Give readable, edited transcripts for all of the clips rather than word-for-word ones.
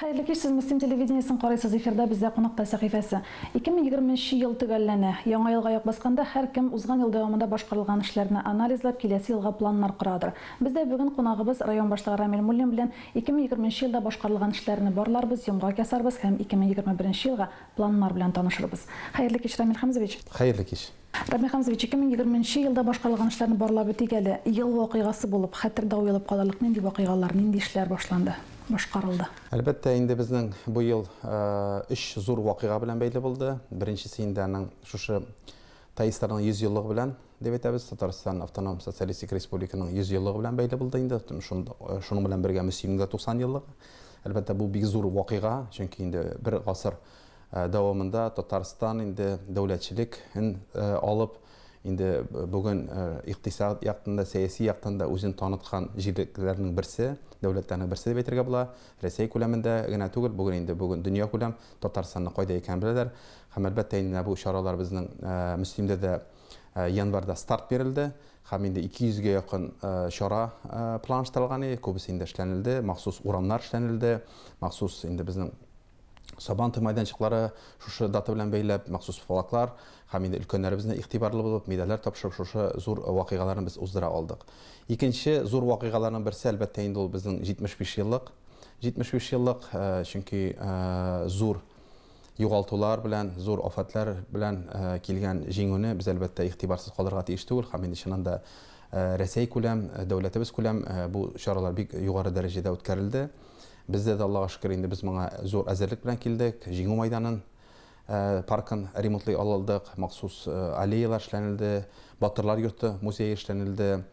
Хәерле кич, сез Мөслим телевидениесен карыйсыз, эфирда бездә кунакта сәхифәсе. 2020 нче ел төгәлләнә. Яңа елга аяк басканда һәркем узган ел дәвамында башкарылган эшләрне анализлап, киләсе елга планнар корадыр. Без дә бүген кунагыбыз, район башлыгы Рамил Муллин белән 2020 нче елда башкарылган эшләрне барларбыз, йомгак ясарбыз һәм 2021 нче елга планнар белән танышырбыз. Хәерле кич, Рамил Хәмзович. Хәерле кич. Рамил Хәмзович, 2020 нче елда башкарылган эшләрне барлап үтик әле. Ел вакыйгасы булып, хәтердә уелып калырлык нинди вакыйгалар, нинди эшләр башланды, башкарылды? Әлбәттә, инде безнең бу ел өч зур вакыйга белән бәйле булды. Беренчесе инде аның шушы ТАИСларның 100 еллыгы белән дип әйтәбез, Татарстан автоном социалистик республиканың 100 еллыгы белән бәйле булды инде. Шуның белән бергә Мөслимнең дә 90 еллыгы. Әлбәттә, бу бик зур вакыйга, чөнки инде бер гасыр дәвамында Татарстан инде дәүләтчелеген алып, инде бүген икътисад яктан да, сәяси яктан да үзен таныткан җирлекләрнең берсе, дәүләтләрнең берсе дип әйтергә була. Рәсәй күләмендә генә түгел, бүген инде бүген дөнья күләм Татарстанны кайда икәнен беләләр. Һәм әлбәттә инде бу чаралар безнең Мөслимдә дә январьда старт бирелде. Һәм инде 200 гә якын чара планлаштырылган иде, күбесе инде эшләнелде, махсус урамнар эшләнелде, махсус инде безнең Сабантуй майданчыклары шушы дата белән бәйләп, махсус флаглар һәм инде өлкәннәребезне игътибарлы булып, медальләр тапшырып, шушы зур вакыйгаларны без уздыра алдык. Икенче зур вакыйгаларның берсе, әлбәттә инде ул безнең 75 еллык. 75 еллык, чөнки зур югалтулар белән, зур афәтләр белән килгән җиңүне без, әлбәттә, игътибарсыз калырга тиеш түгел һәм инде чыннан да Рәсәй күләм, дәүләтебез күләм бу чаралар бик югары дәрәҗәдә үткәрелде. Бездә дә, Аллага шөкер, инде без моңа зур әзерлек белән килдек. Җиңү майданын, паркын ремонтлый алылдык, махсус аллеялар эшләнелде, Батырлар йорты музее эшләнелде.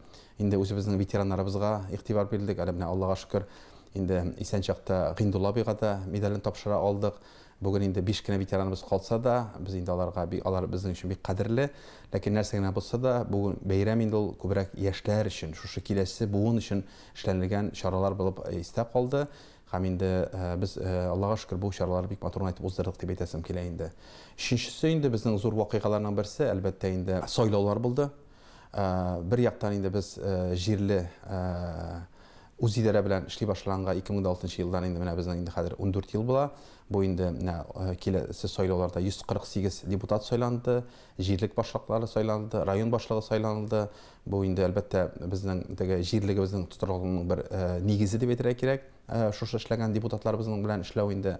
Инде үзебезнең ветераннарыбызга игътибар бирдек. Әле менә, Аллага шөкер, Инде исән чакта Гыйндулла абыйга да медален тапшыра алдык. Бүген инде биш кенә ветераныбыз калса да, без инде аларга бик, алар безнең өчен бик кадерле. Ләкин нәрсә генә булса да, бүген бәйрәм инде ул күбрәк яшьләр өчен, шушы киләсе буын өчен эшләнелгән чаралар булып истә калды. Һәм инде без, Аллага шөкер, бу чараларны бик матур гына итеп уздырдык дип әйтәсем килә инде. Өченчесе инде безнең зур вакыйгаларның берсе, әлбәттә инде, сайлаулар булды. Бер яктан инде без җирле үзидарә белән эшли башлаганга 2006 нчы елдан инде менә безнең инде хәзер 14 ел була. Бу инде менә киләсе сайлауларда 148 депутат сайланды, җирлек башлыклары сайланды, район башлыгы сайланылды. Бу инде, әлбәттә, безнең теге җирлегебезнең тотрыклылыгының бер нигезе дип әйтергә кирәк. Шушы эшләгән депутатларыбызның белән эшләү инде.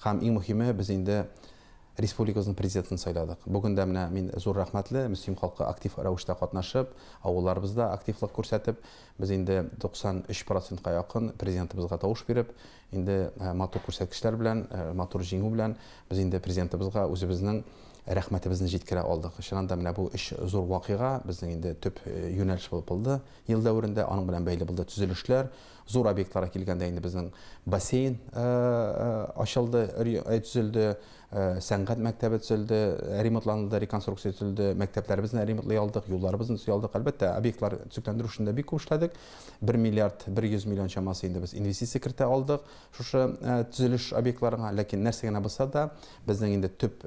Һәм иң мөһиме, без инде Республикабызның Президентын сайладык. Бүген дә менә мин зур рәхмәтле, Мөслим халкы актив рәвештә катнашып, авылларыбызда активлык күрсәтеп, без инде 93 процентка якын Президентыбызга тавыш биреп, инде матур күрсәткечләр белән, матур җиңү белән без инде Президентыбызга үзебезнең рәхмәтебезне җиткерә алдык. Чыннан да менә бу өч зур вакыйга безнең инде төп юнәлеш булып булды ел дәверендә, аның белән бәйле булды төзелешләр, Зур объектларга килгәндә инде безнең бассейн ачылды, төзелде, сәнгать мәктәбе төзелде, ремонтланылды, реконструкция төзелде, мәктәпләребезне ремонтлый алдык, юлларыбызны төзи алдык. Әлбәттә, объектлар төзекләндерү эшендә бик күп эшләдек. 1 миллиард 100 миллион чамасы инде без инвестиция кертә алдык шушы төзелеш объектларына. Ләкин нәрсә генә булса да, безнең инде төп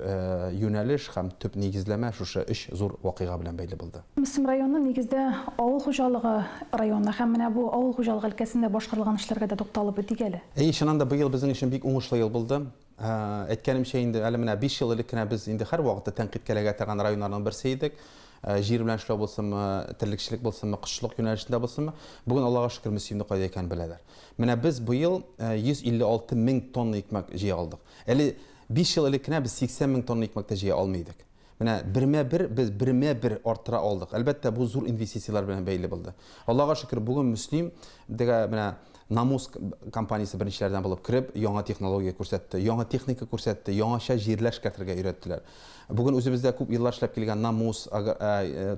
юнәлеш һәм төп нигезләмә шушы өч зур вакыйга белән бәйле булды. Мөслим районы, нигездә, авыл хуҗалыгы районы һәм менә бу авыл хуҗалыгы өлкәсендә башкарылган эшләргә дә тукталып үтик әле. Әйе, чыннан да, быел безнең өчен бик уңышлы ел булды. Әйткәнемчә инде, әле менә биш ел элек кенә без инде һәрвакытта тәнкыйтькә эләгә торган районнарның берсе идек. Җир белән эшләү булсынмы, терлекчелек булсынмы, кошчылык юнәлешендә булсынмы. Бүген, Аллага шөкер, Мөслимне кайда икәнен беләләр. Менә без быел 156 мең тонна икмәк җыя алдык. Әле биш ел элек кенә без 80 мең тонна икмәк тә җыя алмый идек. Менә бермә-бер без бермә-бер арттыра алдык. Әлбәттә, бу зур инвестицияләр белән бәйле булды. Аллага шөкер, бүген Мөслим дәгә менә Намус компаниясе беренчеләрдән булып кереп, яңа технология күрсәтте, яңа техника күрсәтте, яңача җирләр эшкәртергә өйрәттеләр. Бүген үзебездә күп еллар эшләп килгән Намус,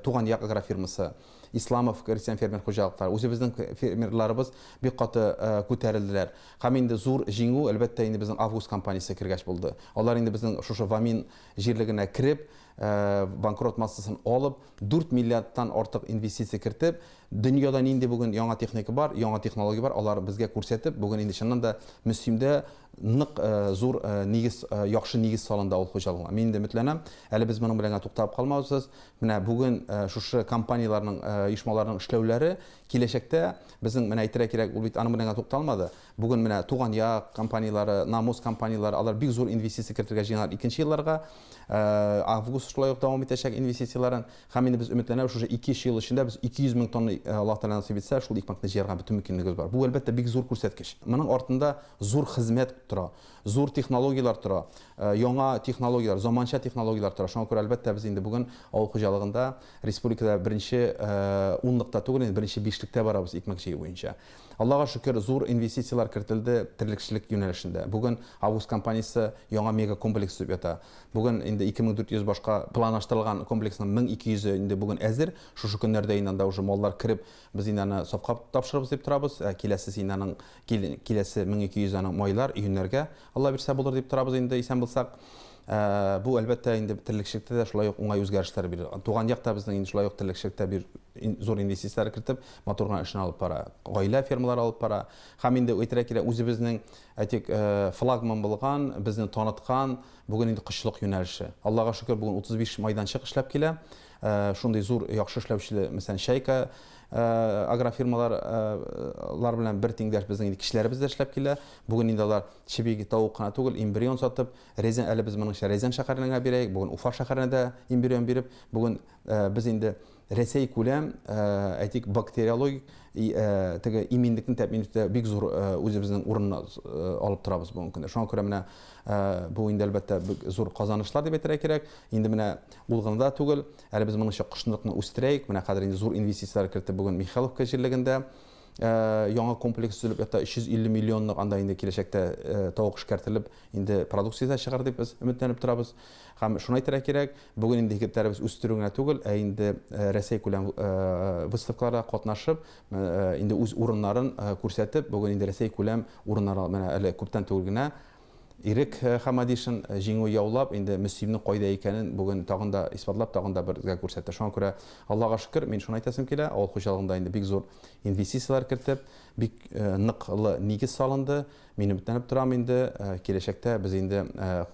Туган як агрофирмасы, Исламов крестьян-фермер хуҗалыклары, үзебезнең фермерларыбыз бик каты күтәрелделәр. Һәм инде зур җиңү, әлбәттә, инде безнең Август компаниясе кергәч булды. Алар инде безнең шушы Вамин җирлегенә кереп, банкрот массасын алып, 4 миллиардтан артык инвестиция кертеп, дөньяда нинди бүген яңа техника бар, яңа технология бар, алар безгә күрсәтеп, бүген инде чыннан да Мөслимдә нык зур нигез, яхшы нигез салынды авыл хуҗалыгына. Мин инде өметләнәм, әле без моның белән генә туктап калмабыз. Менә бүген шушы компанияләрнең, оешмаларның эшләүләре киләчәктә безнең, менә әйтергә кирәк, ул бит аның белән генә тукталмады. Бүген менә Туган як компанияләре, Намус компанияләре, алар бик зур инвестиция кертергә җыеналар икенче елларга. Август шулай ук дәвам итәчәк инвестицияләрен. Һәм инде без өметләнәбез, шушы ике-өч ел эчендә без 200 мең тонна, Аллаһ Тәгалә насыйп итсә, шул икмәкне җыярга бөтен мөмкинлегебез бар. Бу, әлбәттә, бик зур күрсәткеч. Моның артында зур хезмәт тора, зур технологияләр тора, яңа технологияләр, заманча технологияләр тора. Шуңа күрә, әлбәттә, без инде бүген авыл хуҗалыгында республикада беренче унлыкта түгел, инде беренче бишлектә барабыз икмәк җыю буенча. Аллага шөкер, зур инвестицияләр кертелде терлекчелек юнәлешендә. Бүген Август компаниясе яңа мегакомплекс төзеп ята. Бүген инде 2400 башка планлаштырылган комплексның 1200-е инде бүген әзер. Шушы көннәрдә инде анда уже маллар кереп, без инде аны сафка тапшырырбыз дип торабыз. Ә киләсе инде аның киләсе 1200 аның майлар, июньнәргә Алла бирсә булыр дип торабыз инде, исән булсак. Бу, әлбәттә, инде терлекчелектә дә шулай ук уңай үзгәрешләр бирер. Туган як та безнең инде шулай ук терлекчелектә бир зур инвестицияләр кертеп, матур гына эшен алып бара. Гаилә фермалары алып бара. Һәм инде әйтергә кирәк, үзебезнең, әйтик, флагман булган, безне таныткан бүген инде кошчылык юнәлеше. Аллага шөкер, бүген 35 майданчык эшләп килә. Шундый зур, яхшы эшләүче, мәсәлән, Чайка агрофирмалар лар белән бер тиңдәш безнең инде кешеләребез дә эшләп килә. Бүген инде алар чеби тавык кына түгел, эмбрион сатып, Рязань, әле без моныңча Рязань шәһәренә генә бирәек, бүген Уфа шәһәренә дә эмбрион биреп, бүген без инде Рәсәй күләм, әйтик, бактериологик теге иминлекне тәэмин итүдә бик зур үзебезнең урынны алып торабыз бүгенге көндә. Шуңа күрә менә бу инде әлбәттә бик зур казанышлар дип әйтергә кирәк. Инде менә ул гына да түгел, әле без моныңча кошчылыкны үстерәек. Менә хәзер инде зур инвестицияләр кертеп бүген Михайловка җирлегендә яңа комплекс төзелеп ята, 350 миллионлык, анда инде киләчәктә тавык эшкәртелеп, инде продукция дә чыгар дип без өметләнеп торабыз. Һәм шуны әйтергә кирәк, бүген инде егетләребез үстерү генә түгел, ә инде Рәсәй күләм выставкаларда катнашып, инде үз урыннарын күрсәтеп, бүген инде Рәсәй күләм урыннар, менә әле күптән түгел генә Ирек Хамадишин җиңү яулап, инде Мөслимнең кайда икәнен бүген тагын да исбатлап, тагын да бергә күрсәтте. Шуңа күрә, Аллага шөкер, мин шуны әйтәсем килә, авыл хуҗалыгында инде бик зур инвестицияләр кертеп, бик ныклы нигез салынды. Мин өметләнеп торам инде, киләчәктә без инде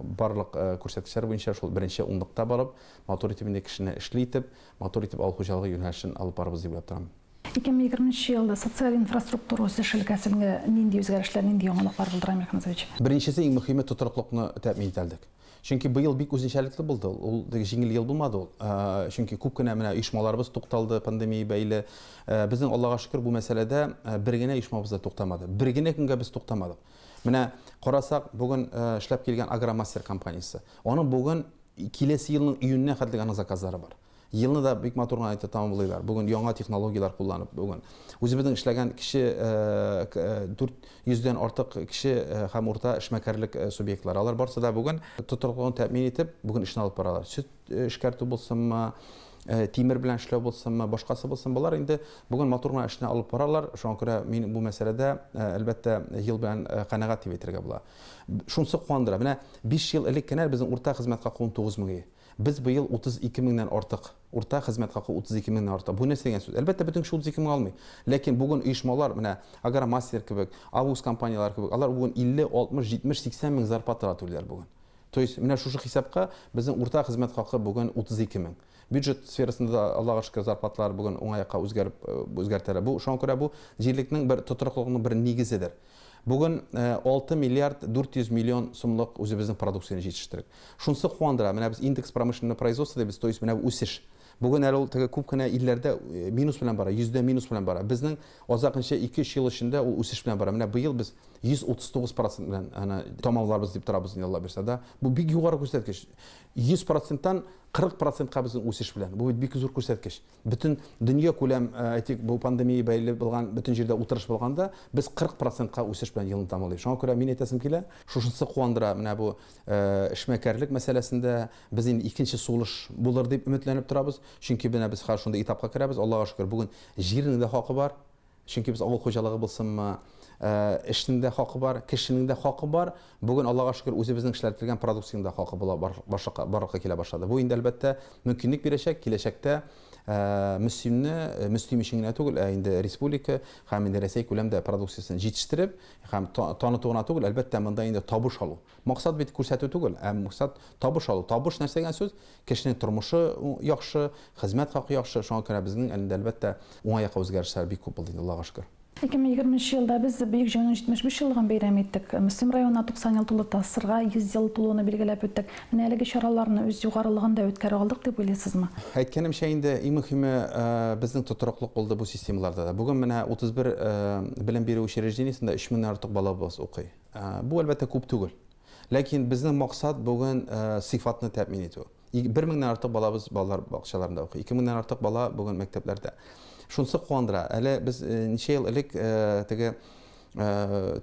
барлык күрсәткечләр буенча шул беренче унлыкта барып, матур итеп инде кешене эшле итеп, матур итеп авыл хуҗалыгы юнәлешен алып барырбыз дип уйлап торам. 2020 нче елда социаль инфраструктура үсеше өлкәсендә нинди үзгәрешләр, нинди яңалыклар булды, Рамил Хәмзович? Беренчесе, иң мөһиме, тотрыклыкны тәэмин итә алдык. Чөнки быел бик үзенчәлекле булды ул. Ул теге җиңел ел булмады ул. Чөнки күп кенә менә оешмаларыбыз тукталды пандемия бәйле. Безнең, Аллага шөкер, бу мәсьәләдә бер генә оешмабыз да туктамады. Бер генә көнгә без туктамадык. Менә карасак, бүген эшләп килгән Агромастер компаниясе. Аның бүген киләсе елның июненә хәтлек аның заказлары бар. Елны да бик матур гына итеп тәмамлыйлар. Бүген яңа технологияләр кулланып, бүген үзебезнең эшләгән кече 400 дән артык кече һәм урта эшмәкәрлек субъектлары. Алар барсы да бүген тотрыклылыгын тәэмин итеп, бүген эшне алып баралар. Сөт эшкәртү булсынмы, тимер белән эшләү булсынмы, башкасы булсын, болар инде бүген матур гына эшне алып баралар. Шуңа күрә мин бу мәсьәләдә, әлбәттә, ел белән канәгать дип әйтергә була. Шунысы куандыра. Менә 5 ел элек кенә безнең урта хезмәт хакы 19 мең иде. Без быел 32 меңнән артык, урта хезмәт хакы 32 меңнән артык. Бу нәрсә дигән сүз? Әлбәттә, бөтен кеше 32 мең алмый. Ләкин бүген оешмалар, менә Агромастер кебек, Август компанияләре кебек, алар бүген 50, 60, 70, 80 мең зарплаталар түлиләр бүген. То есть, менә шушы хисапка безнең урта хезмәт хакы бүген 32 мең. Бюджет сферасында да, Аллага шөкер, зарплаталар бүген уңай якка үзгәреп, үзгәртәләр. Бу, шуңа күрә бу җирлекнең бер тотрыклылыкның бер нигезедер. Бүген 6 миллиард 400 миллион сумлык үзебезнең продукцияне җитештердек. Шунысы куандыра, менә без индекс промышленного производства дибез, то есть менә бу үсеш. Бүген әле ул теге күп кенә илләрдә минус белән бара, йөздә минус белән бара. Безнең азакынча 2-3 ел эчендә ул үсеш белән бара. Менә быел без 139 процент белән аны тәмамларбыз дип торабыз инде, Алла бирсә, да. Бу бик югары күрсәткеч. 100 проценттан 40 процентка безнең үсеш белән. Бу бит бик зур күрсәткеч. Бөтен дөнья күләм, әйтик, бу пандемия бәйле булган бөтен җирдә утырыш булганда, без 40 процентка үсеш белән елны тәмамлыйбыз. Шуңа күрә мин әйтәсем килә, шушынысы куандыра, менә бу эшмәкәрлек мәсьәләсендә без инде икенче сулыш булыр дип өметләнеп торабыз. Чөнки менә без хәзер шундый этапка керәбез, Аллага шөкер, бүген җирнең дә хакы бар. Чөнки без авыл хуҗалыгы булсынмы, Эшнең дә хакы бар, кешенең дә хакы бар. Бүген, Аллага шөкер, үзебезнең эшләтелгән продукциянең дә хакы була барлыкка килә башлады. Бу инде, әлбәттә, мөмкинлек бирәчәк киләчәктә Мөслимне, Мөслим өчен генә түгел, ә инде республика һәм инде Рәсәй күләмдә продукциясен җитештереп һәм таныту гына түгел, әлбәттә, монда инде табыш алу. Максат бит күрсәтү түгел, ә максат табыш алу. Табыш нәрсә дигән сүз? Кешенең тормышы яхшы, хезмәт хакы яхшы. Шуңа күрә безнең инде, әлбәттә, уңай якка үзгәрешләр бик күп булды инде, Аллага шөкер. 2020 нче елда без Бөек Җиңүнең 75 еллыгын бәйрәм иттек. Мөслим районына 90 ел тулды, ТАССРга 100 ел тулуны билгеләп үттек. Менә әлеге чараларны үз югарылыгында үткәрә алдык дип уйлыйсызмы? Әйткәнемчә инде, иң мөһиме, безнең тотрыклык булды бу системаларда да. Бүген менә 31 белем бирү учреждениесендә 3 меңнән артык балабыз укый. Бу, әлбәттә, күп түгел. Ләкин безнең максат бүген сыйфатны тәэмин итү. Бер меңнән артык балабыз балалар бакчаларында укый. Ике меңнән артык бала бүген мәктәпләрдә. Шунысы куандыра. Әле без ничә ел элек теге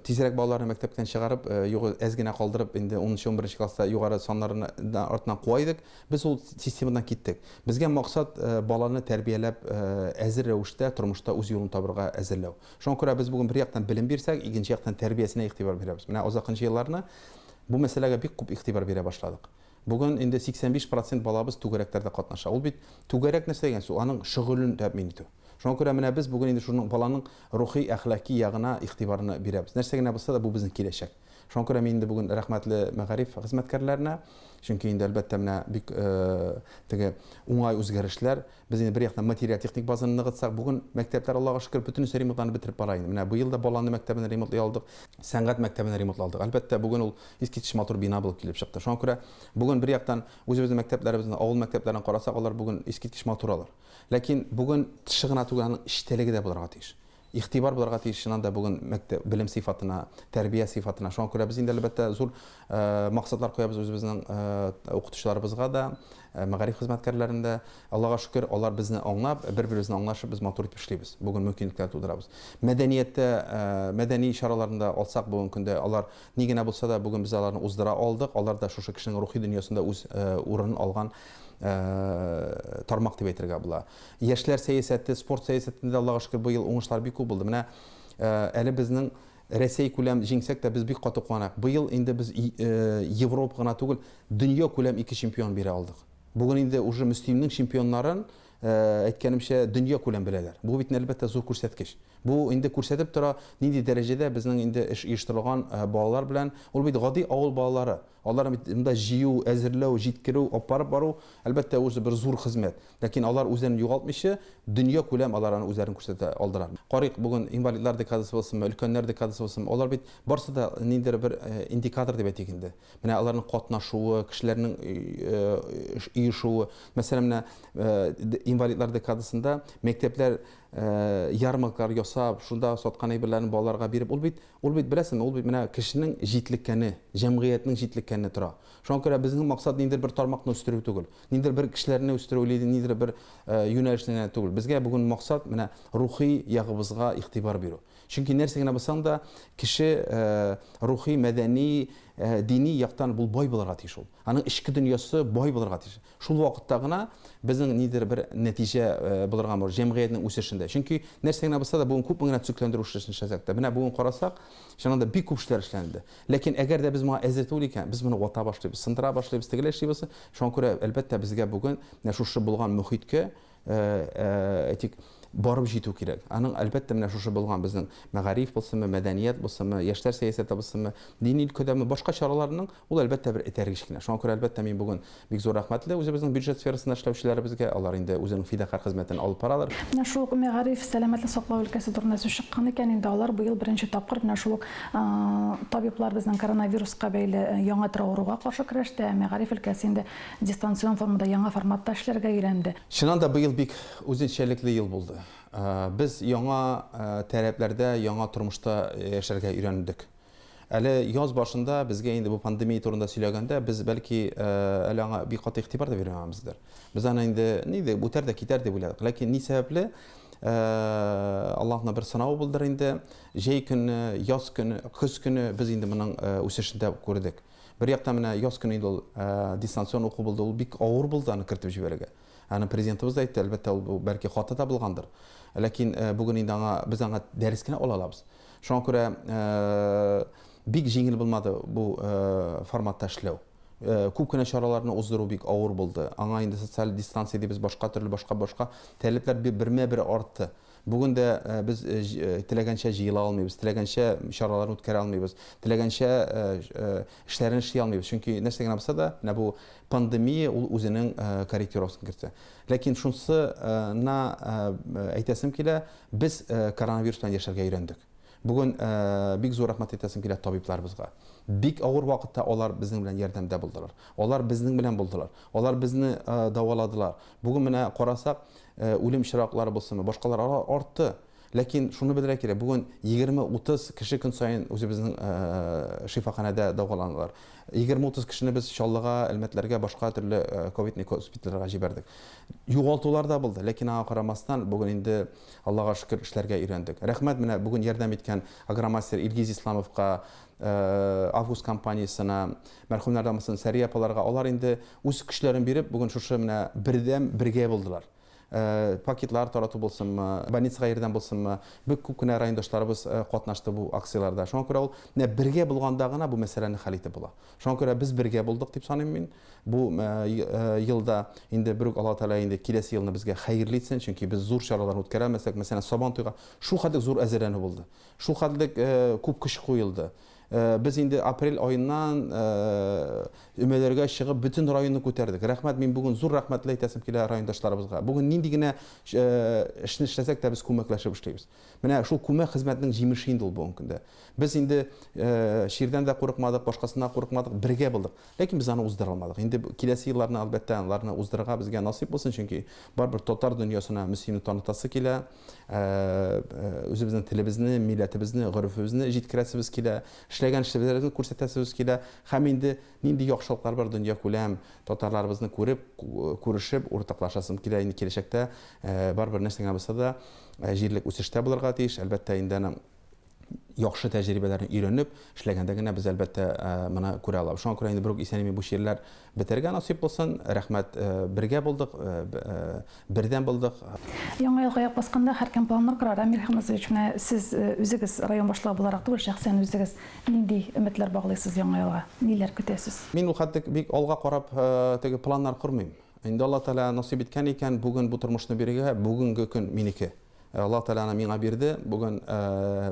тизрәк балаларны мәктәптән чыгарып, югы әз генә калдырып, инде 10-11 класста югары саннарны артыннан куа идек. Без ул системадан киттек. Безгә максат баланы тәрбияләп, әзер рәвештә тормышта үз юлын табырга әзерләү. Шуңа күрә без бүген бер яктан белем бирсәк, икенче яктан тәрбиясенә игътибар бирәбез. Менә азакынчы елларны бу мәсьәләгә бик күп игътибар бирә башладык. Бүген инде 85 процент балабыз түгәрәкләрдә катнаша. Ул бит түгәрәк нәрсә дигән сүз, аның шөгылен тәэмин итү. Шуңа күрә менә без бүген инде шуның баланың рухи, әхлаки ягына игътибарны бирәбез. Нәрсә генә булса да, бу безнең киләчәк. Шуңа күрә мин инде бүген рәхмәтле мәгариф хезмәткәрләренә, чөнки инде әлбәттә менә бик теге уңай үзгәрешләр. Без инде бер яктан материаль-техник базаны ныгытсак, бүген мәктәпләр, Аллага шөкер, бөтенесе ремонтланып бетереп бара инде. Менә быел да Баланны мәктәбен ремонтлый алдык, сәнгать мәктәбен ремонтлый алдык. Әлбәттә, бүген ул искиткеч матур бина булып килеп чыкты. Шуңа күрә бүген бер яктан үзебезнең мәктәпләребезне, авыл мәктәпләрен карасак, алар бүген искиткеч матур алар. Ләкин бүген тышы гына түгел, аның эчтәлеге дә булырга тиеш. Игътибар булырга тиеш, чыннан да бүген мәктәп белем сыйфатына, тәрбия сыйфатына. Шуңа күрә без инде, әлбәттә, зур максатлар куябыз үзебезнең укытучыларыбызга да, мәгариф хезмәткәрләренә дә. Аллага шөкер, алар безне аңлап, бер-беребезне аңлашып, без матур итеп эшлибез. Бүген мөмкинлекләр тудырабыз. Мәдәнияттә, мәдәни чараларны да алсак, бүгенге көндә алар ни генә булса да, бүген без аларны уздыра алдык. Алар да шушы кешенең рухи дөньясында үз урынын алган тармак дип әйтергә була. Яшьләр сәясәте, спорт сәясәтендә, Аллага шөкер, быел уңышлар бик күп булды. Менә әле безнең Рәсәй күләм җиңсәк тә, без бик каты куанак. Быел инде без Европа гына түгел, дөнья күләм ике чемпион бирә алдык. Бүген инде уже Мөслимнең чемпионнарын, әйткәнемчә, дөнья күләм беләләр. Бу бит, әлбәттә, зур күрсәткеч. Бу инде күрсәтеп тора, нинди дәрәҗәдә безнең инде эш оештырылган балалар белән. Ул бит гади авыл балалары. Аларны бит монда җыю, әзерләү, җиткерү, алып барып бару, әлбәттә, үзе бер зур хезмәт. Ләкин алар үзләрен югалтмыйча, дөнья күләм алар аны үзләрен күрсәтә алдылар. Карыйк, бүген инвалидлар декадасы булсынмы, өлкәннәр декадасы булсынмы, алар бит барсы да ниндидер бер индикатор дип әйтик инде. Менә аларның катнашуы, кешеләрнең оешуы. Мәсәлән, менә инвалидлар декадасында мәктәпләр ярмаркалар ясап, шунда саткан әйберләрен балаларга биреп, ул бит Ул бит, беләсеңме, ул бит менә кешенең җитлеккәне, җәмгыятьнең җитлеккәне тора. Шуңа күрә безнең максат ниндидер бер тармакны үстерү түгел, ниндидер бер кешеләрне үстерү или ниндидер бер юнәлешне генә түгел. Безгә бүген максат менә рухи ягыбызга игътибар бирү. Чөнки нәрсә генә булсаң да, кеше рухи, мәдәни, дини яктан бул бай булырга тиеш ул. Аның эчке дөньясы бай булырга тиеш. Шул вакытта гына безнең нидер бер нәтиҗә булырга мөмкин җәмгыятьнең үсешендә. Чөнки нәрсә генә булса да, бүген күпме генә төзекләндерү эшләрен эшләсәк тә, менә бүген карасак, чыннан да бик күп эшләр эшләнде. Ләкин әгәр дә без моңа әзер түгел икән, без моны вата башлыйбыз, сындыра башлыйбыз, тегеләй эшлибез. Шуңа күрә, әлбәттә, безгә бүген менә шушы булган мохиткә әйтик, барып җитү кирәк. Аның, әлбәттә, менә шушы булган безнең мәгариф булсынмы, мәдәният булсынмы, яшьләр сәясәте булсынмы, дини өлкәдәме, башка чараларның, ул, әлбәттә, бер этәргеч кенә. Шуңа күрә, әлбәттә, мин бүген бик зур рәхмәтле үзебезнең бюджет сферасында эшләүчеләребезгә, алар инде үзенең фидакарь хезмәтен алып баралар. Менә шул ук мәгариф, сәламәтлек саклау өлкәсе турында сүз чыккан икән, инде алар быел беренче тапкыр менә шул ук табиблар безнең коронавируска бәйле яңа төр авыруга каршы көрәштә, ә мәгариф өлкәсе инде Дистанцион формада, яңа форматта эшләргә өйрәнде. Чыннан да быел бик үзенчәлекле ел булды. Без яңа таләпләрдә, яңа тормышта яшәргә өйрәндек. Әле яз башында безгә инде бу пандемия турында сөйләгәндә, без бәлки әле аңа бик каты игътибар да бирмәгәнбездер. Без аны инде ни дип үтәр дә китәр дип уйладык. Ләкин ни сәбәпле Аллаһның бер сынавы булдыр инде. Җәй көне, яз көне, көз көне без инде моның үсешен дә күрдек. Бер яктан менә яз көне инде ул дистанцион уку булды, ул бик авыр булды аны кертеп җибәрергә. Аны президентыбыз да әйтте, әлбәттә, ул бәлки хата да булгандыр. Ләкин бүген инде аңа без аңа дәрес кенә ала алабыз. Шуңа күрә бик җиңел булмады бу форматта эшләү. Күп кенә чараларны уздыру бик авыр булды. Аңа инде социаль дистанция дибез, башка төрле башка-башка таләпләр бермә-бер артты. Бүген дә без теләгәнчә җыела алмыйбыз, теләгәнчә чараларны үткәрә алмыйбыз, теләгәнчә эшләрне эшли алмыйбыз. Чөнки нәрсә генә булса да, менә бу пандемия ул үзенең корректировкасын кертә. Ләкин шунысына әйтәсем килә, без коронавирус белән яшәргә өйрәндек. Бүген бик зур рәхмәт әйтәсем килә табибларыбызга. Бик авыр вакытта алар безнең белән ярдәмдә булдылар. Алар безнең белән булдылар. Алар безне дәваладылар. Бүген менә карасак, үлем очраклары булсынмы, башкалар алар артты. Ләкин шуны белергә кирәк, бүген 20-30 кеше көн саен үзебезнең шифаханәдә дәваланалар. 20-30 кешене без Чаллыга, Әлмәтләргә, башка төрле ковидный госпитальләргә җибәрдек. Югалтулар да булды, ләкин аңа карамастан, бүген инде Аллага шөкер, эшләргә өйрәндек. Рәхмәт менә бүген ярдәм иткән агромастер Илгиз Исламовка, Август компаниясенә, мәрхүмнәрдән булсын Сәрия апаларга, алар инде үз көчләрен биреп, бүген шушы менә бердәм, бергә булдылар. Пакетлар тарату булсынмы, больницага ярдәм булсынмы, бик күп кенә райондашларыбыз катнашты бу акцияләрдә. Шуңа күрә ул менә бергә булганда гына бу мәсьәләне хәл итеп була. Шуңа күрә без бергә булдык дип саныйм мин. Бу елда инде берүк Аллаһ Тәгалә инде киләсе елны безгә хәерле итсен, чөнки без зур чаралар үткәрә алмасак, мәсәлән, Сабантуйга шул хәтлек зур әзерләнү булды. Шул хәтлек күп көч куелды. Без инде апрель аеннан өмәләргә чыгып бөтен районны күтәрдек. Рәхмәт, мин бүген зур рәхмәтле әйтәсем килә райондашларыбызга. Бүген нинди генә эшне эшләсәк тә без күмәкләшеп эшлибез. Менә шул күмәк хезмәтнең җимеше инде ул бүгенге көндә. Без инде чирдән дә курыкмадык, башкасыннан курыкмадык, бергә булдык. Ләкин без аны уздыра алмадык. Инде киләсе елларны, әлбәттә, аларны уздырырга безгә насыйп булсын, чөнки барыбер татар дөньясына Мөслимне танытасы килә, үзебезнең телебезне, милләтебезне, горефебезне җиткерәсебез килә, эшләгән эшләребезне күрсәтәсебез килә һәм инде нинди яхшылыклар бар дөньякүләм татарларыбызны күреп, күрешеп, уртаклашасым килә. Инде киләчәктә барыбер нәрсә генә булса да, җирлек үсештә булырга тиеш. Әлбәттә, инде аның яхшы тәҗрибәләрне өйрәнеп эшләгәндә генә без, әлбәттә, моны күрә алабыз. Шуңа күрә инде берүк исән-имин бу чирләр бетәргә насыйп булсын. Рәхмәт, бергә булдык, бердәм булдык. Яңа елга аяк басканда һәркем планнар корар. Әмир Хәмзович, менә сез үзегез район башлыгы буларак түгел, шәхсән үзегез нинди өметләр баглыйсыз яңа елга? Ниләр көтәсез? Мин ул хәтлек бик алга карап теге планнар кормыйм. Инде Алла Тәгалә насыйп иткән икән, бүген бу тормышны бирергә, бүгенге көн минеке. Аллаһ Тәгалә аны миңа бирде, бүген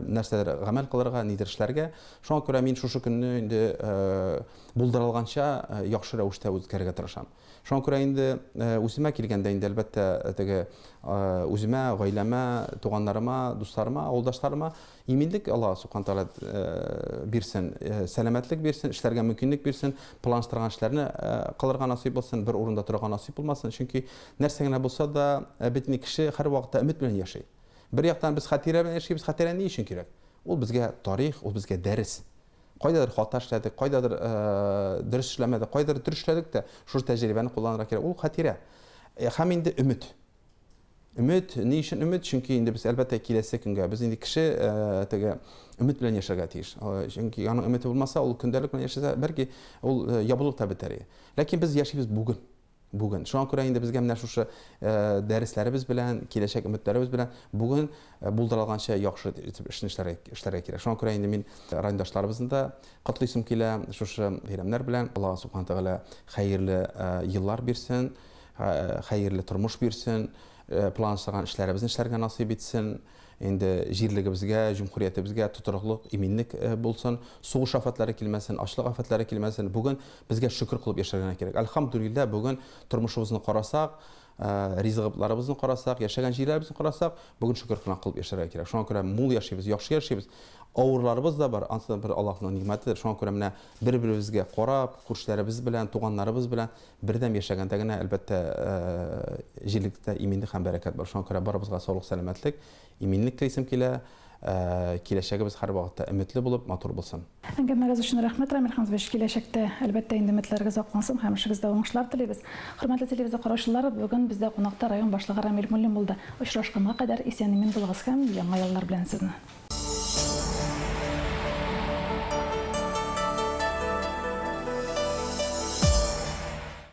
нәрсәдер гамәл кылырга, нидер эшләргә. Шуңа күрә мин шушы көнне инде булдырылганча яхшы рәвештә үткәрергә тырышам. Шуңа күрә инде үземә килгәндә инде, әлбәттә, теге үземә, гаиләмә, туганнарыма, дусларыма, авылдашларыма иминлек Аллаһ Субхана Тәгалә бирсен, сәламәтлек бирсен, эшләргә мөмкинлек бирсен, планлаштырган эшләрне кылырга насыйп булсын, бер урында торырга насыйп булмасын. Чөнки нәрсә генә булса да, бит инде кеше һәрвакытта өмет белән яши. Бер яктан без хатирә белән яшибез, хатирә ни өчен кирәк? Ул безгә тарих, ул безгә дәрес. Кайдадыр хата эшләдек, кайдадыр дөрес эшләмәдек, кайдадыр дөрес эшләдек тә, шушы тәҗрибәне кулланырга кирәк. Ул хатирә. Һәм инде өмет. Өмет, ни өчен өмет? Чөнки инде без, әлбәттә, киләсе көнгә, без инде кеше теге өмет белән яшәргә тиеш. Чөнки аның өмете булмаса, ул көндәлек белән яшәсә, бәлки ул ябылып та бетәр. Ләкин без яшибез бүген. Бүген. Шуңа күрә инде безгә менә шушы дәресләребез белән, киләчәк өметләребез белән бүген булдырылганча яхшы итеп эшне эшләргә кирәк. Шуңа күрә инде мин райондашларыбызны да котлыйсым килә шушы бәйрәмнәр белән. Аллаһ Субхана Тәгалә хәерле еллар бирсен. Хәерле тормыш бирсен, планлаштырган эшләребезне эшләргә насыйп итсен. Инде җирлегебезгә, җөмһүриятебезгә тотрыклык, иминлек булсын, сугыш афәтләре килмәсен, ачлык афәтләре килмәсен. Бүген безгә шөкер кылып яшәргә генә кирәк. Әлхәмдүлилләһ, бүген тормышыбызны карасак, ризыгыпларыбызны карасак, яшәгән җирләребезне карасак, бүген шөкер кына кылып яшәргә кирәк. Шуңа күрә мул яшибез, яхшы яшибез. Авырларыбыз да бар, анысы да бер Аллаһның нигъмәтедер. Шуңа күрә менә бер-беребезгә карап, күршеләребез белән, туганнарыбыз белән Бердәм яшәгәндә генә, әлбәттә, җирлектә иминлек һәм бәрәкәт бар. Шуңа күрә барыбызга саулык-сәламәтлек, иминлек телисем килә. Киләчәгебез һәрвакытта өметле булып, матур булсын. Әңгәмәгез өчен рәхмәт, Рамил Хәмзович. Киләчәктә, әлбәттә, инде өметләрегез аклансын һәм эшегездә уңышлар телибез. Хөрмәтле телевизор караучылар, бүген бездә кунакта район башлыгы Рамил Муллин булды. Очрашканга кадәр исән-имин булыгыз һәм Яңа еллар белән сезне!